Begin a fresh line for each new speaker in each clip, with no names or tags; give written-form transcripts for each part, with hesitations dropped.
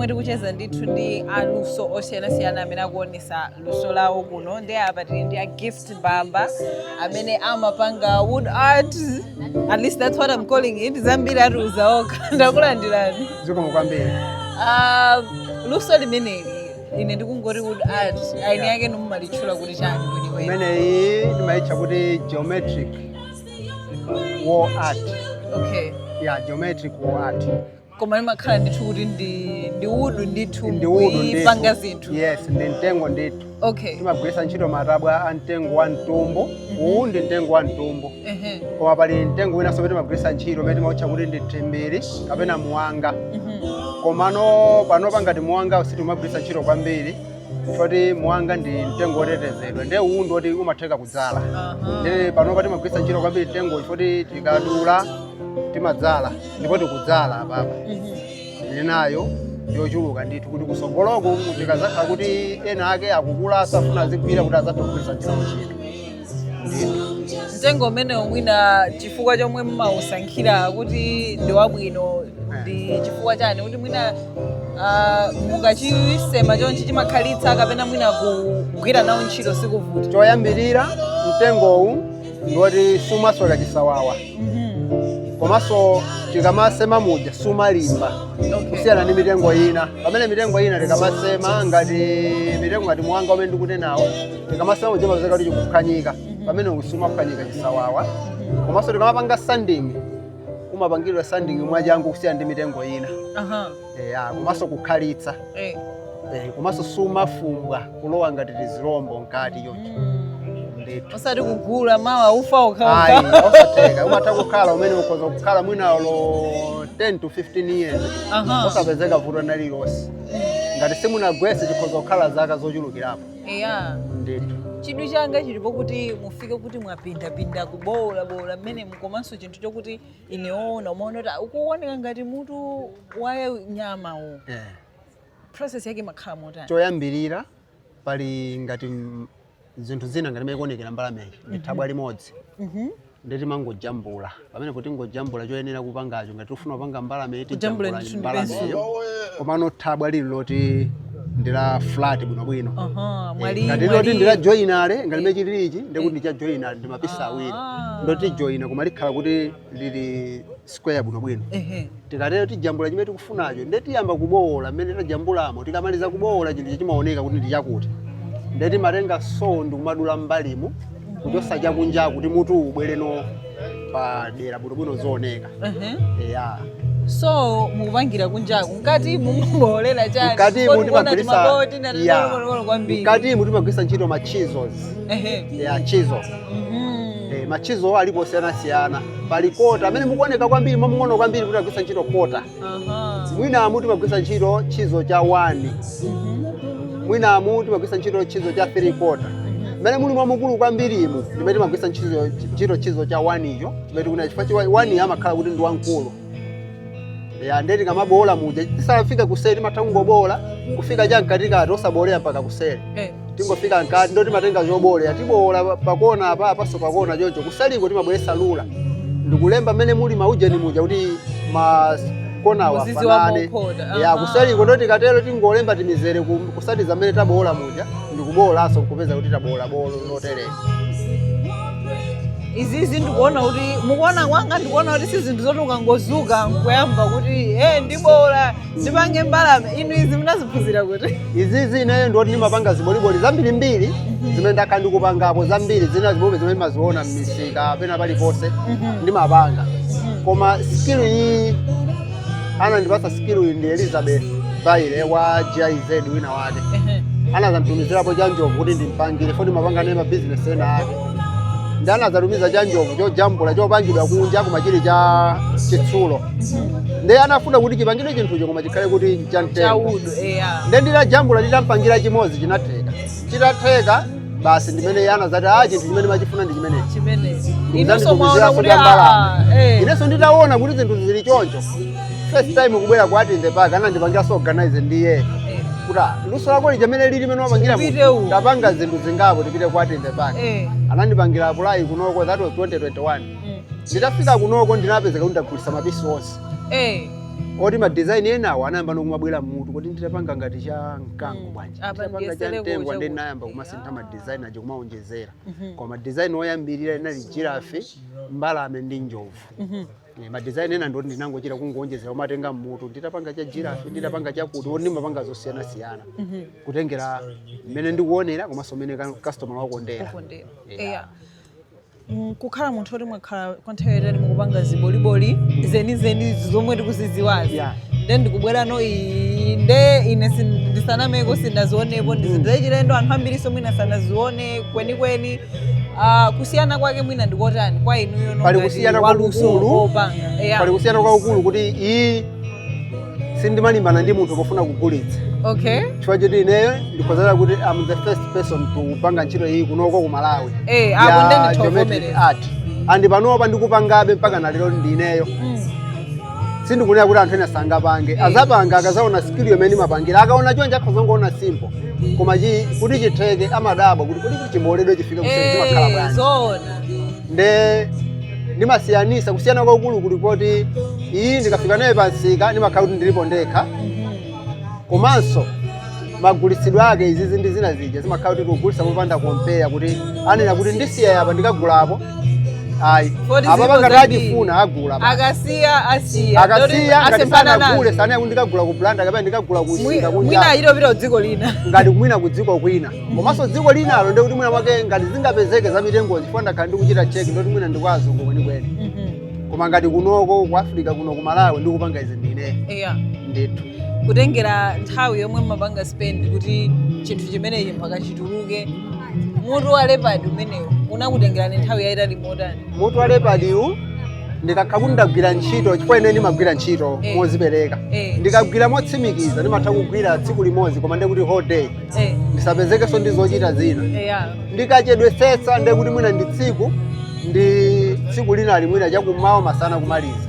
pomwe tikucheza ndithu ndi aluso osiyanasiyana amene akuonesa luso lawo kuno. Ndi apa tili ndi a Gift Bamba amene amapanga wood art, at least that's what I'm calling it. Zambiri atiuza okha. Ndakulandirani.
Zikomo kwambiri.
Luso limeneli ine ndikungoti wood art aini yake nomumalitchula kuti chani kwenikweni.
Imeneyi timayitcha kuti geometric wall art.
Okay.
Yeah, geometric wall art.
Koma limakhala ndithu kuti ndi wood ndithu kuipanga zinthu.
Yes, ndi mtengo ndithu.
Okay.
Timagwiritsa ntchito matabwa a mtengo wa mtumbo. Uwu ndi mtengo wa mtumbo. Koma pali mtengo winanso pamene timagwiritsa ntchito pamene timawutcha kuti ndi thimbiri kapena muwanga. Komano panopa ngati muwanga sitimagwiritsa ntchito kwambiri. Choti muwanga ndi mtengo wotetezedwa. Ndiye uwu ndoti umatheka kudzala. Ndiye panopa timagwiritsa ntchito kwambiri mtengo choti tikadula timadzala ndipo tikudzala apapa. Nayo yochuluka ndithu kuti kusogoloko tikazakhala kuti ena ake akukula asafuna azigwira kuti azatogwiritsa ntchito.
Mtengo umenewo mwina chifukwa chomwe mumausankhira kuti ndi wabwino ndi chifukwa chani kuti mwina mukachisema chonchi chimakhalitsa kapena mwina kugwira nawo ntchito sikuvuta?
Choyambirira mtengowu ndiwoti sumasweka chisawawa. Komanso tikamasema muja sumalimba. Kusiyana ndi mitengo ina. Pamene mitengo ina tikamasema ngati mitengo ngati muwanga umene ndikunenawo tikamasema muja mapezeka kuti chikuphwanyika. Pamene usumaphwanyika chisawawa. Komanso tikamapanga sanding umapangidwa sanding mwachangu kusiyana ndi mitengo ina. Komanso kukhalitsa. Komanso sumafumbwa kulowa ngati tizilombo nkati yonchi.
Osati kugula mawa ufa okha.
Ayi, osateka. Umatha kukhala umene ukhoza kukhala mwina lo 10 to 15 years. Osapezeka vuto nalilonse. Ngati simunagwetse chikhoza kukhala zaka zochulukirapo. Ndithu.
Chidwi changa chilipo kuti mufike kuti mwapindapinda kubola mmene mukomanso chinthu chokuti ineona umaona kuti ukuoneka ngati mutu wa nyama wo. Process yake makhala motani?
Choyambirira pali ngati zinthu zina ngati maikuonekera mbalame thabwa limodzi. Ndeti mangojambula. Pamene kuti ngojambula choyenera kupangacho ngati ufuna kupanga mbalame tijambula mbalameyo. Komano thabwa lili loti ndila flat bwinobwino. Ngati loti ndila joinale ngati mechililichi ndikuti ndicha joinale ndi mapisa awiri. Ndoti joina koma likhala kuti lili square bwinobwino. Tikatero tijambula chimene tikufunacho ndeti yamba kubola mmene tajambulamo tikamaliza kubola chinthu chimaoneka kuti ndi chakuti. Ndeti matenga so ndikumadula mbalimu kuchosa chakunja kuti mutu ubwereno pa dera bwinobwino zooneka.
So mukupangira kunjaku ngati mumubolera chani?
Ngati mutimagwirisa
maboti na ndolo kwambiri.
Ngati mutimagwirisa ntchito ma chisels. Chisel. Machizo alipo siyana. Pali kota amene mukuoneka kwambiri mamuono kwambiri kuti agwirisa ntchito kota. Mwina mutimagwirisa ntchito chizo cha 1. Mwina mutimagwirisa ntchito chizo cha 3/4. Mene muli mwamukulu kwambirimu ndimene timagwirisa ntchito chizo cha 1 icho. Timene kuna chifukwa 1 amakhala kuti ndi wankulu. Ndeti kamabola muja tisafika kuseri matangobola kufika chamkatikati osabolera mpaka kuseri. Tingofika nkati ndoti matenga zobolera tibola pakona apa paso pakona choncho kusaliko timabweresa lula. Ndikulemba mmene muli maujeni muja kuti makona wafanane. Kusaliko ndoti katero tingolemba timizere kusati zamene tabola muja ndikubolaso kupeza kuti tabola bolo lotere.
Izizi ndikuona kuti mukuona kwanga ndikuona kuti si zinthu zoti ukangozuka nkuyamba kuti ndibola ndipange mbalame. Inu izi munaziphunzira kuti?
Izizi ineyo ndoti ndimapanga ziboliboli zambirimbiri zimene ndakhala ndikupangapo zambiri zina zibobe zimene maziona m'misika pena paliponse ndimapanga. Koma skill iyi anandipasa skill iyi ndi Elizabeth Baile wa GIZ wina wake. Anazanditumizirapo chanjovu kuti ndimpangire foni mapanga naye mabizinesi ena ake. Ndana zarumiza chanjovu chojambula chopangidwa kunja kumachili cha chitsulo. Ndiye anafuna kuti chipangidwe chinthucho koma chikhale kuti chamtengo. Ndiye ndinajambula nditampangira chimodzi chinatheka. Chitatheka basi ndimene anazati chinthu chimene machifuna ndi chimenechi.
Inenso mwaona kuti
inenso nditaona kuti zinthu zili choncho. First time kubwera kwati in the park anandipangira so organize ndiye. Kuda luso lako lijamene lili meno wapangira mu tapanga zinthu zingapo tipite kwati in the park. Anandipangira apply kunoko that was 2021. Nditafika kunoko ndinapezeka kuti ndagulisa mapisi onse. oti ma design enawo anayamba nokumabwera mutu kuti nditapanga ngati cha mkango bwanji nditapanga cha mtengo ndi nayamba kumasintha ma design aje kumaonjezera koma design oyambirira inali giraffe mbalame ndi njovu ma design ena ndoti ndinangochita kungoonjezera umatenga mutu nditapanga cha giraffe nditapanga cha kuti oti ndimapanga zosiyana siyana kutengera mmene ndikuonera komanso mmene customer wakondera
kukhala munthu oti mwakhala kwa nthawi yatali mukupanga ziboliboli zenizeni zomwe tikuziziwazi then ndikubwera no inde ine ndisanameko sindazionepo ndizindachilendo anthu ambiriso mwina sanazione kwenikweni kusiyana kwake mwina ndikotani kwa inuyo
pali kusiyana kwakukulu pali kusiyana kwakukulu kuti iyi sindimalimbana ndi munthu pofuna kugulitsa chifukwa choti ineyo ndikhozera kuti I'm the first person kupanga ntchito iyi kunoko ku Malawi ya geometric art and panopa ndikupangabe mpaka na lero ndi ineyo sindikunena kuti anthu ena sangapange azapanga akazaona skill yomene mapangira akaona chonje akhazongoona simple koma kuti chitheke amadabwa kuti chimboledwe chifike kusenzima khala bwanji ndimasiyanisa kusiyana kwakukulu kuli kuti iyi ndikafika naye pansika ndimakhala kuti ndilipo ndekha komanso magulitsidwe ake izizi ndi zina zija zimakhala kuti kugulitsa mopanda kompera kuti anena kuti ndisiya apa ndikagulapo ayi apa pangati achifuna agula akasiya ngati sanagule sana ndikagula ku blanda kapena ndikagula ku singa kunja
mwina ayitopita dziko lina
ngati mwina ku dziko kwina komanso dziko linalo ndi kuti mwina mwake ngati zingapezeke za mitengo chifukwa ndakhala ndikuchita check ndoti mwina ndikwazungu kwenikweni koma ngati kunoko ku Africa kuno ku Malawi ndikupanga izi ndine ndithu
kutengera nthawi yomwe mapanga spend kuti chinthu chimenechi mpaka chituluke mutu wa leopard umenewo unakutengerani nthawi yayitali motani
mutu wa leopardiwu ndikakhala kuti ndagwira ntchito chifukwa ine ndimagwira ntchito mozipereka ndikagwira motsimikiza ndimatha kugwira tsiku limodzi koma ndiye kuti whole day ndisapezekenso ndi zochita zina ndikachedwesetsa ndiye kuti mwina ndi tsiku linali mwina chakummawa masana kumaliza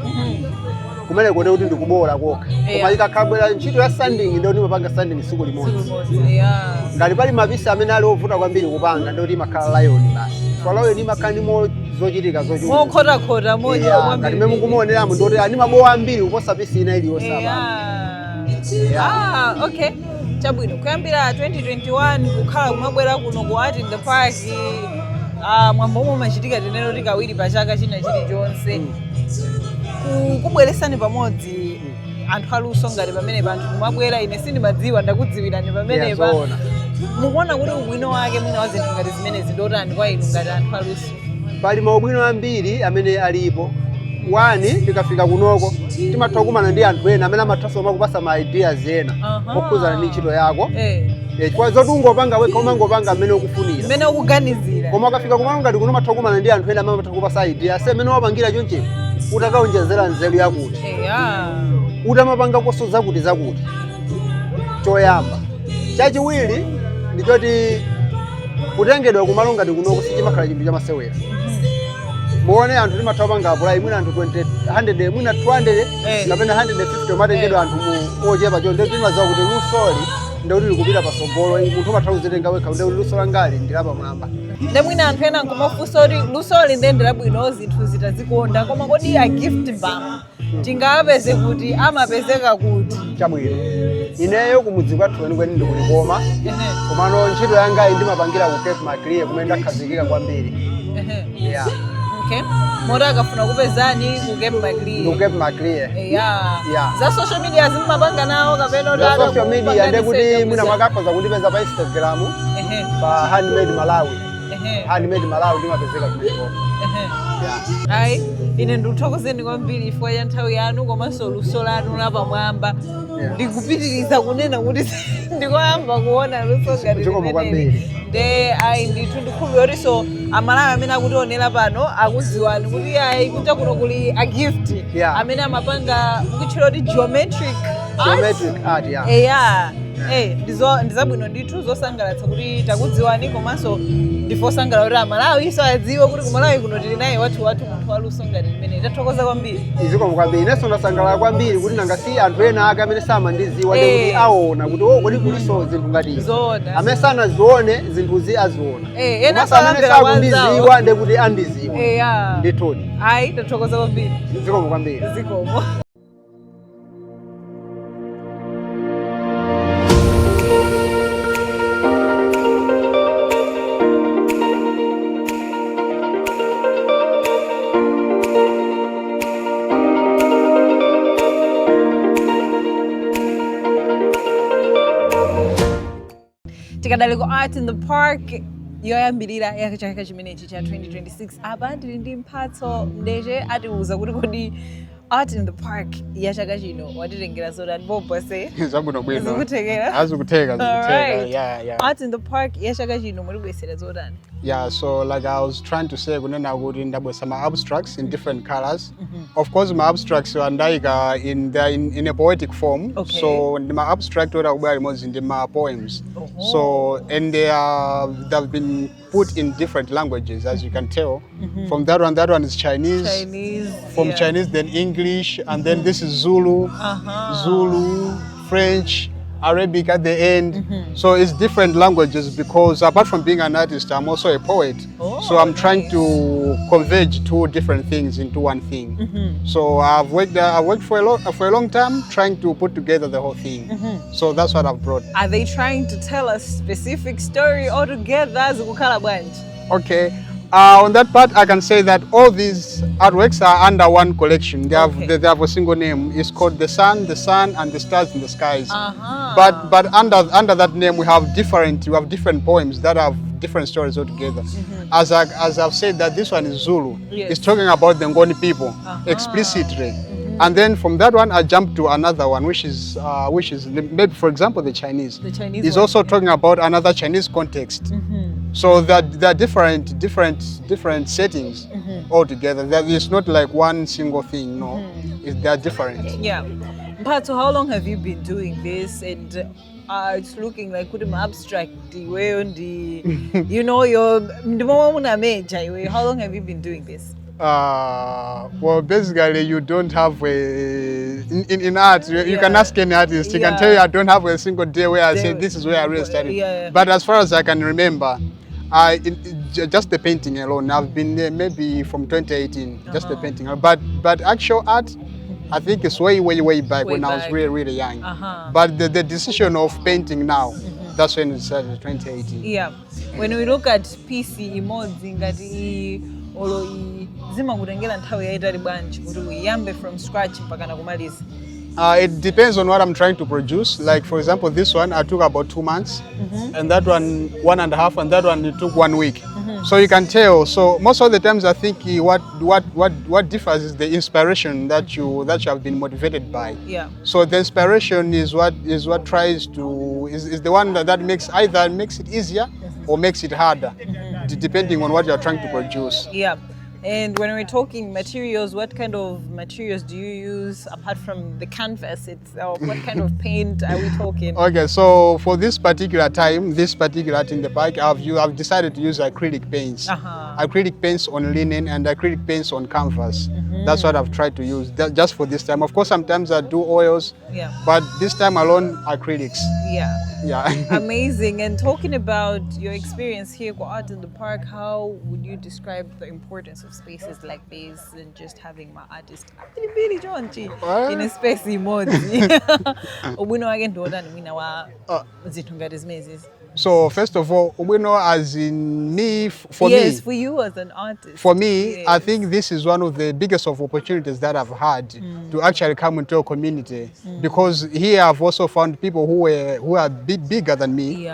kumene kote kuti ndikubola kokha koma ikakhabwera ntchito ya sanding ndio ndimapanga sanding tsiku limodzi ngati pali mapisi amene ali ovuta kwambiri kupanga ndio imakhala lion basi kwa lion imakhala ndi zochitika
mokhota moja
ngati mmene mukumuoneramo ndoti ani mabowa ambiri kuposa pisi ina iliyonse
okay chabwino kuyambira 2021 kukhala kumabwera kuno ku Art in the Park mwambo omwe machitika tineno tikawiri pa chaka china chilichonse kubweresani pamodzi anthu aluso ngati pamene panthu kumabwera ine sindimadziwa ndakudziwirani pamenepa mukuona kuti ubwino wake mwina wa zinthu ngati zimenezi ndotani kwa inu ngati anthu aluso
pali maubwino ambiri amene alipo wani tikafika kunoko timatha kukumana ndi anthu ena amene amathanso makupasa ma ideas ena okhudzana ndi ntchito yako chifukwa zoti ungopanga wekha umangopanga amene ukufunira
amene ukuganizira
koma ukafika kumalo ngati kuno matha kukumana ndi anthu ena amene amatha kupasa ideas amene wapangira chonche utakaonjezera nzeru yakuti utamapanga koso zakuti choyamba chachiwiri ndichoti kutengedwa kumalo ngati kunoko sichimakhala chinthu chamasewera muone anthu timatha kupanga apply mwina anthu 100 mwina 200 kapena 150 umatengedwa anthu ochepa chonde ndio timadziwa kuti lusoli ndio likupita pasogolo munthu umatha kuzitenga wekha ndio luso langali ndilapa mwamba
nde mwina anthu ena nkumafunsa kuti lusoli ndi ndilabwino zinthu zitazikonda koma kodi a gift mbama tingapeze kuti amapezeka kuti
chabwino ineyo kumudzi kwathu kwenikweni ndikulikoma komano ntchito yanga ndimapangira ku Cape Maclear kumene ndakhazikika kwambiri
okay mora akafuna kupezani ku Cape Maclear za social media zimapanga nawo kapena
za social media ndi kuti mwina mwakakhoza kundipeza pa Instagram pa handmade Malawi ndimapezeka kumeneko
ayi ine ndikuthokozeni kwambiri chifukwa cha nthawi yanu komanso luso lanu lapamwamba ndikupitiriza kunena kuti ndikoyamba kuona luso ngati limeneli nde ayi ndithu ndikhulupirira kuti so Amalawi amene akutionera pano akudziwani kuti ayi kunja kuno kuli a gift amene amapanga kutchula kuti geometric
art
ndizabwino ndithu zosangalatsa kuti takudziwani komanso ndifosangalala kuti Amalawi iso adziwe kuti kumalawi kuno tili naye wathu munthu waluso ngati limene tathokoza kwambiri
iziko kwambiri inenso ndasangalala kwambiri kuti nangasi anthu ena ake amene samandidziwa ndi kuti aona kuti kodi kuliso zinthu ngati izo amene sanazione zinthuzi aziona
ena
sakundidziwa ndi kuti andidziwa ndithudi
ayi tathokoza kwambiri
iziko kwambiri
zikomo tikadali ku art in the park yoyambirira chaka chimenechi cha 2026 apa ndili ndi mphatso ndeche atiuza kuti kodi art in the park ya chaka chino watitengera zotani bobose
zabwinobwino
zikuthekera
yeah.
Art in the park ya chaka chino mulibwesera zotani?
Yeah, so like I was trying to say, kunena kuti ndabwesa my abstracts in different colors. Of course, my abstracts are in a poetic form.
Okay.
So my abstract what I was in my poems. So and they've been put in different languages, as you can tell. From that one is Chinese. From Chinese, then English, and then this is Zulu, Zulu, French, Arabic at the end. So it's different languages because apart from being an artist, I'm also a poet. So I'm trying to converge two different things into one thing. So I've worked for a long time trying to put together the whole thing. So that's what I've brought.
Are they trying to tell a specific story altogether?
Okay. On that part, I can say that all these artworks are under one collection. They have a single name. It's called The Sun, and the Stars in the Skies. But under that name, we have different poems that have different stories altogether. As I've said, that this one is Zulu. It's talking about the Ngoni people explicitly. And then from that one, I jumped to another one, which is maybe, for example, the Chinese. The Chinese is also talking about another Chinese context. So there are different settings altogether. It's not like one single thing. No, they're different.
Yeah. But so how long have you been doing this? And it's looking like abstract way on the, you know, how long have you been doing this?
Well, basically, you don't have in art. You can ask any artist. He can tell you I don't have a single day where I say this is where I really started. But as far as I can remember, just the painting alone, I've been there maybe from 2018. Just the painting, but actual art, I think it's way back when I was really young. But the decision of painting now, that's when it started, 2018.
Yeah. When we look at PC emoji ngati zimangutengera nthawi yaitali bwanji kuti uyambe from scratch mpaka nakumaliza?
It depends on what I'm trying to produce. Like for example, this one I took about 2 months, and that one 1.5, and that one it took 1 week. So you can tell. So most of the times I think what differs is the inspiration that you have been motivated by. Yeah. So the inspiration is what tries to is the one that makes it easier or makes it harder, depending on what you're trying to produce.
Yeah. And when we're talking materials, what kind of materials do you use apart from the canvas itself? What kind of paint are we talking?
Okay, so for this particular time, this particular art in the park, I've decided to use acrylic paints. Acrylic paints on linen and acrylic paints on canvas. That's what I've tried to use just for this time. Of course, sometimes I do oils, but this time alone, acrylics. Yeah.
Amazing. And talking about your experience here with Art in the Park, how would you describe the importance of spaces like this and just having my artist in a space emoji?
So first of all, as in me, for
you as an artist.
For me, I think this is one of the biggest of opportunities that I've had to actually come into a community, because here I've also found people who are bigger than me.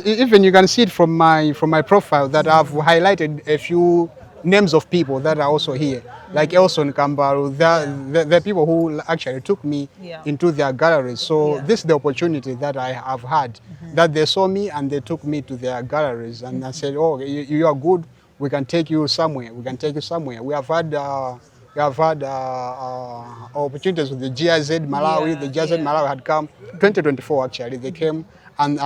Even you can see it from my profile that I've highlighted a few names of people that are also here, like Elson Kambaru. They're people who actually took me into their galleries. So this is the opportunity that I have had, that they saw me and they took me to their galleries and I said, oh, you are good, we can take you somewhere. We have had opportunities with the GIZ Malawi. The GIZ Malawi had come 2024 actually. They came and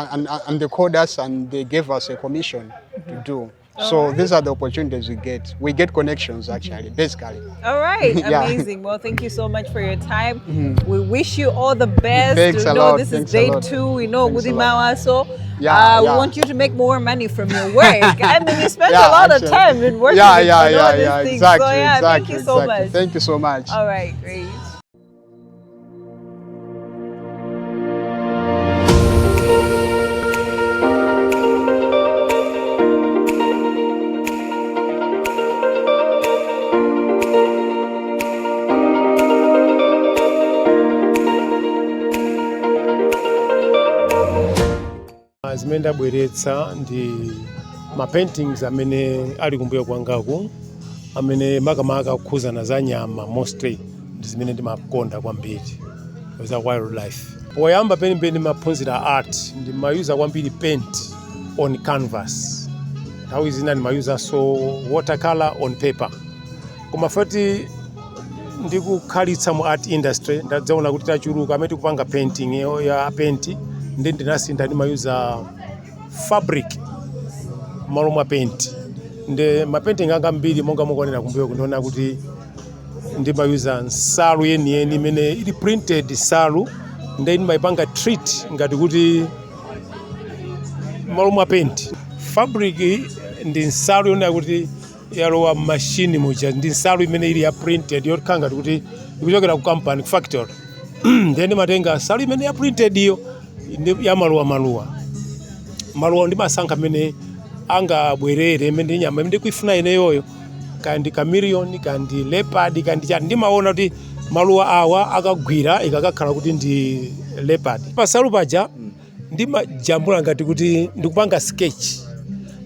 they called us and they gave us a commission to do. So these are the opportunities we get. We get connections actually, basically.
All right, amazing. Well, thank you so much for your time. We wish you all the best.
Thanks a lot.
This is day 2. We know Gudimawa, so we want you to make more money from your work. I mean, you spend a lot of time in working on all these things.
Exactly,
so thank you so much.
Thank you so much.
All right, great.
zimene ndabweretsa ndi paintings amene ali kumbuyo kwangaku amene makamaka kukhuzana za nyama mostly ndi zimene ndimakonda kwambiri za wildlife. Poyamba penipeni maphunzira art ndimayuza kwambiri paint on canvas. Nthawi zina ndimayuza so watercolor on paper. Koma foti ndikukhalitsa mu art industry ndadzaona kuti tachuluka amene tikupanga painting ya paint ndi ndinasinda ndimayuza fabric malo mwa paint. Nde mapainting anga mbiri monga mukuonera kumbuyo kundiona kuti ndimayuza nsalu yeniyeni imene ili printed nsalu nde ndimayipanga treat ngati kuti malo mwa paint. Fabric ndi nsalu yonena kuti yalowa machine muja ndi nsalu imene ili ya printed yokhala ngati kuti ikuchokera ku company ku factory. Then matenga nsalu imene ya printed iyo ya maluwa ndimasankha amene angabwerere imene nyama imene ndikuifuna ineyoyo kandi chameleon kandi leopard kandi chani ndimaona kuti maluwa awa akagwira ikakakhala kuti ndi leopard. Pasalu paja ndimajambula ngati kuti ndikupanga sketch.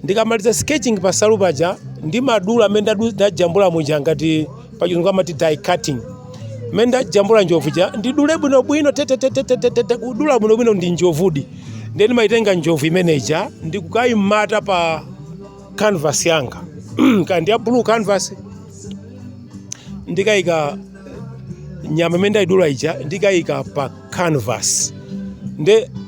Ndikamaliza sketching pasalu paja ndimadula amene ndajambula muja ngati pachizungu amati die cutting. Amene ndajambula njovu ja ndidule bwinobwino kudula bwinobwino ndi njovudi. Ndiye ndimayitenga njovu imeneja ndikukayimata pa canvas yanga kandi ya blue canvas ndikayika nyama imene ndayidula ija ndikayika pa canvas.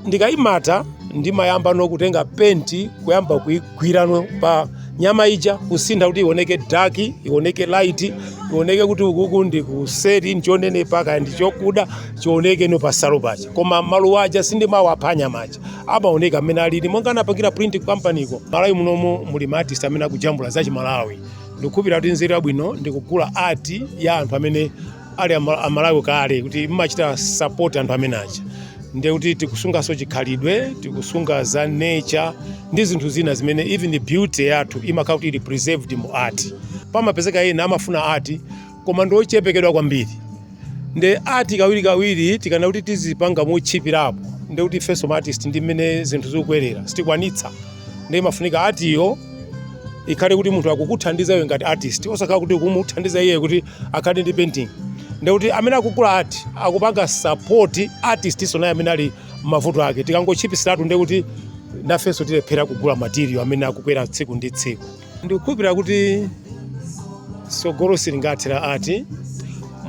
Ndikayimata ndimayamba nokutenga paint kuyamba kuigwirano pa nyama ija kusintha kuti ioneke dark, ioneke light, ioneke kuti ukuku ndi kuseti nchonenepa kandi chokuda chioneke no pasalu paja. Koma maluwa aja sindimawaphanya maja amaoneka amene alili monga anapangira print company ko. Malawi munomu muli ma artist amene akujambula za Malawi. Ndikukhupira kuti nzeru yabwino ndikugula art ya anthu amene ali Malawi kale kuti mmachita support anthu amene aja. Ndiye kuti tikusungaso chikhalidwe, tikusunga za nature ndi zinthu zina zimene even the beauty yathu imakhala kuti ili preserved mu art. Pamapezeka ena amafuna art koma ndi ochepekedwa kwambiri. Nde art kawiri tikana kuti tizipanga mochipirapo ndiye kuti first artist ndi mmene zinthu zikuyerera sitikwanitsa. Ndiye mafunika art iyo ikhale kuti munthu akukuthandiza iwe ngati artist osakhala kuti kumuthandiza iye kuti akhale ndi painting. Ndekuti amene akugula art akupanga support artist so naye amene ali mavuto ake. Tikangochipisiratu ndekuti nafenso tilephera kugula material amene akukwera tsiku ndi tsiku. Ndikukhupira kuti sogolo silingathera art.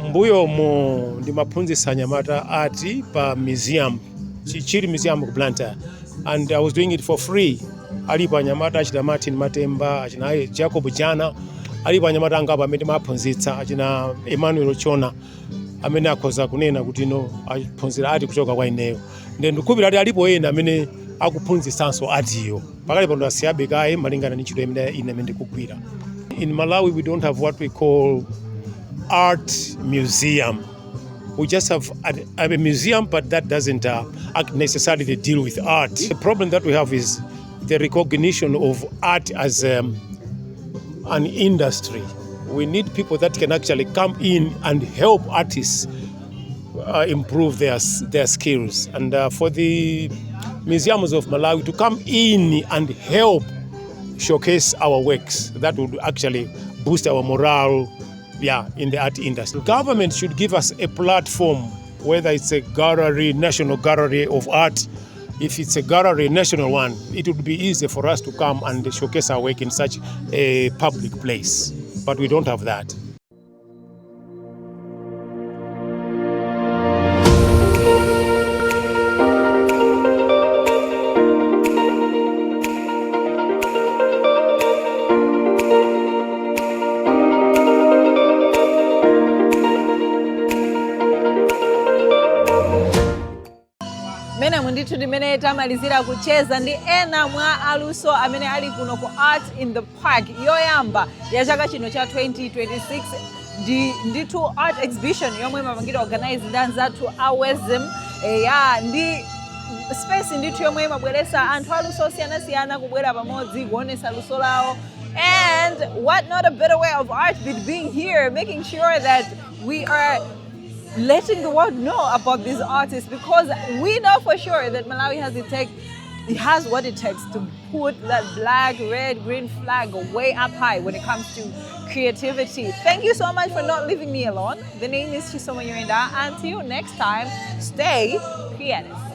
Mbuyomo ndimaphunzitsa anyamata art pa museum chili museum ku Blantyre and I was doing it for free. Alipo anyamata achina Martin Matemba, achina Jacob Jana, alipo anyamata angapa amene maphunzitsa achina Emmanuel Chona amene akhoza kunena kuti no aphunzira ati kuchoka kwa ineyo. Ndikukhupira kuti alipo ena amene akuphunzitsanso atiyo pakali pano asiyabe kaye malingana ndi ntchito imene ndikugwira. In Malawi we don't have what we call art museum. We just have a museum, but that doesn't necessarily deal with art. The problem that we have is the recognition of art as an industry. We need people that can actually come in and help artists improve their skills. And for the museums of Malawi to come in and help showcase our works, that would actually boost our morale in the art industry. Government should give us a platform, whether it's a gallery, national gallery of art. If it's a gallery, national one, it would be easy for us to come and showcase our work in such a public place. But we don't have that.
Mene munditu dimene tamalizira kucheza ndi ena mwa aluso amene ali kuno ku Art in the Park yoyamba ya chaka chino cha 2026 nditu art exhibition yomwe imapangidwa organize ndi anzathu awesm ndi space nditu yomwe imabweretsa anthu aluso osiyanasiyana kubwera pamodzi kuonesa luso lawo. And what not a better way of art but being here, making sure that we are letting the world know about these artists, because we know for sure that Malawi has It has what it takes to put that black, red, green flag way up high when it comes to creativity. Thank you so much for not leaving me alone. The name is Chisomo Yorinda. Until next time, stay creative.